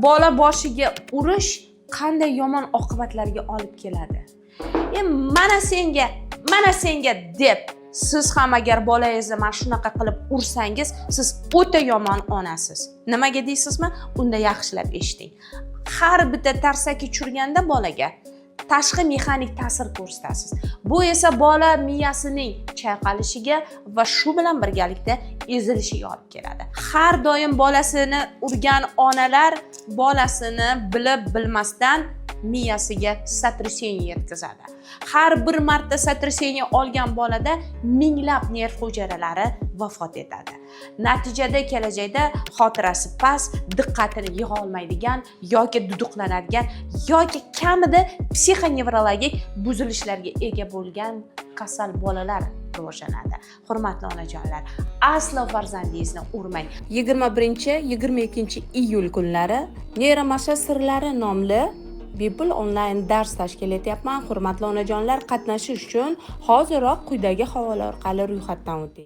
Bola boshiga urish qanday yomon oqibatlarga olib keladi? Mana senga, mana senga deb siz ham agar bolangizni mana shunaqa qilib ursangiz, siz o'ta yomon onasiz. Nimaga deysizmi? Unda yaxshilab eshiting. Har bitta tarsaki tushirganda bolaga tashqi mexanik ta'sir ko'rsatasiz. Bu esa bola miyasining chayqalishiga va shu bilan birgalikda ezilishiga olib keladi. Har doim bolasini urgan onalar bolasini bilib bilmasdan miyasiga сотрясение yetkazadi. Har bir marta сотрясение olgan bolada minglab nerv hujayralari vafot etadi. Natijada kelajakda xotirasi past, diqqatini yig'a olmaydigan yoki duduqlanadigan yoki kamida psixonevrologik buzilishlarga ega bo'lgan kasal bolalar rivojlanadi. Hurmatli onajonlar, aslo farzandingizni urmang. 21-22 iyul kunlari "Neyromassaj sirlari" nomli bepul onlayn dars tashkil etyapman. Hurmatli onajonlar, qatnashish uchun hoziroq quyidagi havola orqali ro'yxatdan o'ting.